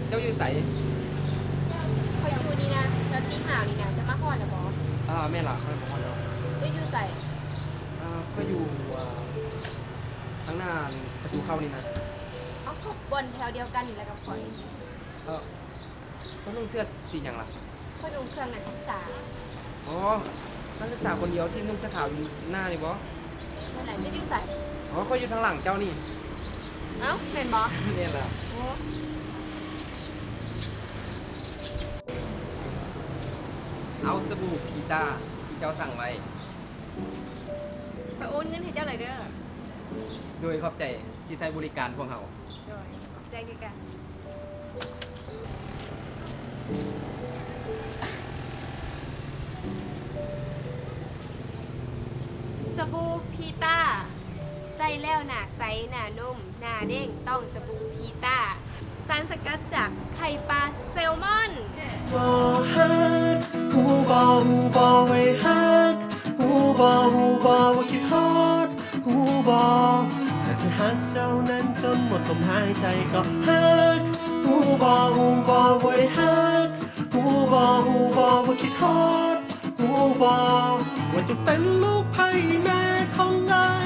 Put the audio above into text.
ເຈົ້າຢູ່ໃສ? ຂ້ອຍຢູ່ນີ້ນະ ແຖວຕີຫ້ານີ້ນະ. ເຈົ້າມາຮອດແລ້ວບໍ່? ອາ ແມ່ນລະ ຂ້ອຍມາຮອດແລ້ວ. ເຈົ້າຢູ່ໃສ? ອາ ຂ້ອຍຢູ່ ອາ ທາງໜ້າປະຕູເຂົ້ານີ້ນະ. ເອົ້າ ກໍບ່ອນແຖວດຽວກັນນີ້ແຫຼະກັບຂ້ອຍ. ເອີ ເຈົ້ານຸ່ງເສື້ອສີຫຍັງລະ? ຂ້ອຍນຸ່ງເຄື່ອງນັກສຶກສາ. ອໍ ນັກສຶກສາຄົນດຽວທີ່ນຸ່ງເສື້ອຂາວຢູ່ໜ້ານີ້ບໍ? ແມ່ນແຫຼະ. ເຈົ້າຢູ່ໃສ? ອໍ ຂ້ອຍຢູ່ທາງຫຼັງເຈົ້ານີ້. ເອົ້າ ແມ່ນບໍ? ແມ່ນລະ. ໂອ້ ເອົາສະບູພີຕ້າທີ່ເຈົ້າສັ່ງໄວ້. ຂ້ອຍໂອນເງິນໃຫ້ເຈົ້າແລ້ວເດີ. ໂດຍ ຂອບໃຈທີ່ໃຊ້ບໍລິການພວກເຮົາ. ໂດຍ ຂອບໃຈຄືກັນ. ສະບູພີຕ້າ ໃຊ້ແລ້ວໜ້າໃສ ໜ້ານຸ່ມ ໜ້າເດ້ງ ຕ້ອງສະບູພີຕ້າ ສານສະກັດຈາກໄຂ່ປາແຊລມອນ. ຮູ້ບໍ່ ຮູ້ບໍ່ ວ່າຮັກ ຮູ້ບໍ່ ຮູ້ບໍ່ ວ່າຄິດຮອດ ຮູ້ບໍ່ ຖ້າເຈົ້າຮັກເຈົ້ານັ້ນຈົນໝົດລົມຫາຍໃຈກໍຮັກ ຮູ້ບໍ່ ຮູ້ບໍ່ ວ່າຮັກ ຮູ້ບໍ່ ຮູ້ບໍ່ ວ່າຄິດຮອດ ຮູ້ບໍ່ ວ່າເຈົ້າເປັນລູກໃຜ ແມ່ຂອງອ້າຍ